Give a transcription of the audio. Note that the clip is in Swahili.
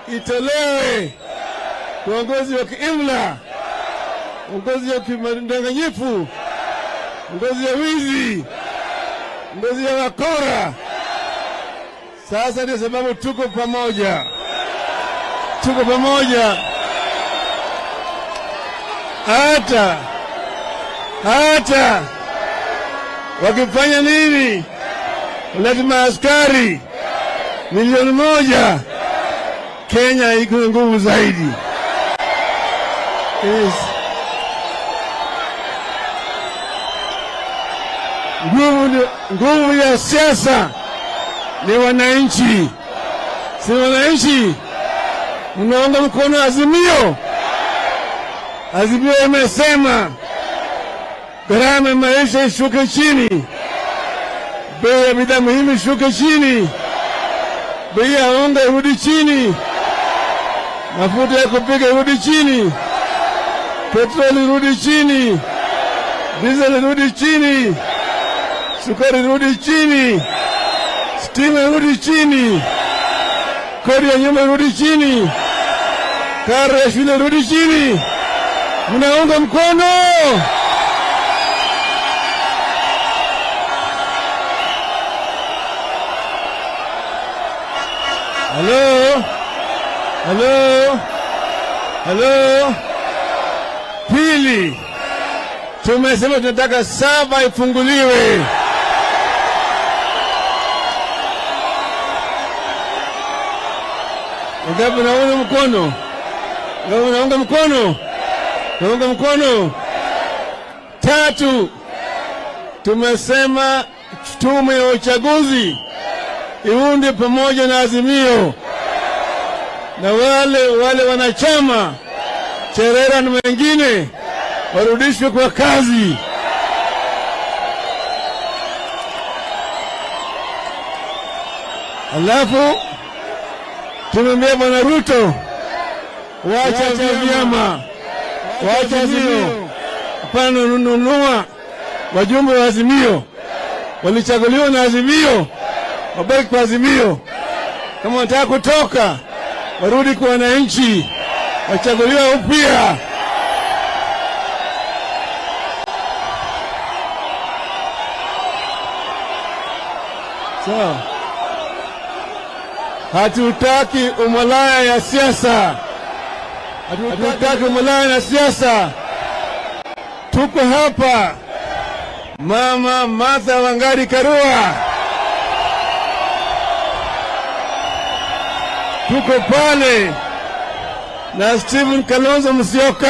itolewe, uongozi wa kiimla, uongozi wa kidanganyifu, uongozi ya wizi, uongozi ya wakora. Sasa ndio sababu tuko pamoja, tuko pamoja. Hata wakifanya nini, lazima askari 1 milioni, Kenya iko na nguvu zaidi. Yes. Nguvu ya siasa ni wananchi, si wananchi? Mnaunga mkono Azimio. Azimio imesema gharama ya maisha ishuke chini, bei ya bidhaa muhimu ishuke chini, bei ya unga irudi chini, mafuta ya kupika irudi chini, petroli irudi chini, diesel irudi chini, sukari irudi chini, stima irudi chini, kodi ya nyumba irudi chini, karo ya shule irudi chini. Mnaunga mkono? Halo, halo, halo. Pili, tumesema tunataka saba ifunguliwe. Ngapi naunga mkono? Ngapi naunga mkono? Naunga mkono. Tatu, tumesema tume ya uchaguzi iunde pamoja na Azimio na wale wanachama Cherera na wengine warudishwe kwa kazi. Alafu tumemwambia Bwana Ruto, wacha vyama, wacha Azimio, hapana nunua wajumbe wa Azimio walichaguliwa na Azimio, wabaki kwa Azimio. Kama wanataka kutoka, warudi kwa wananchi, wachaguliwe upya. So, hatutaki umalaya ya siasa, hatutaki umalaya ya siasa. Tuko hapa, Mama Martha Wangari Karua, tuko pale na Stephen Kalonzo Musyoka.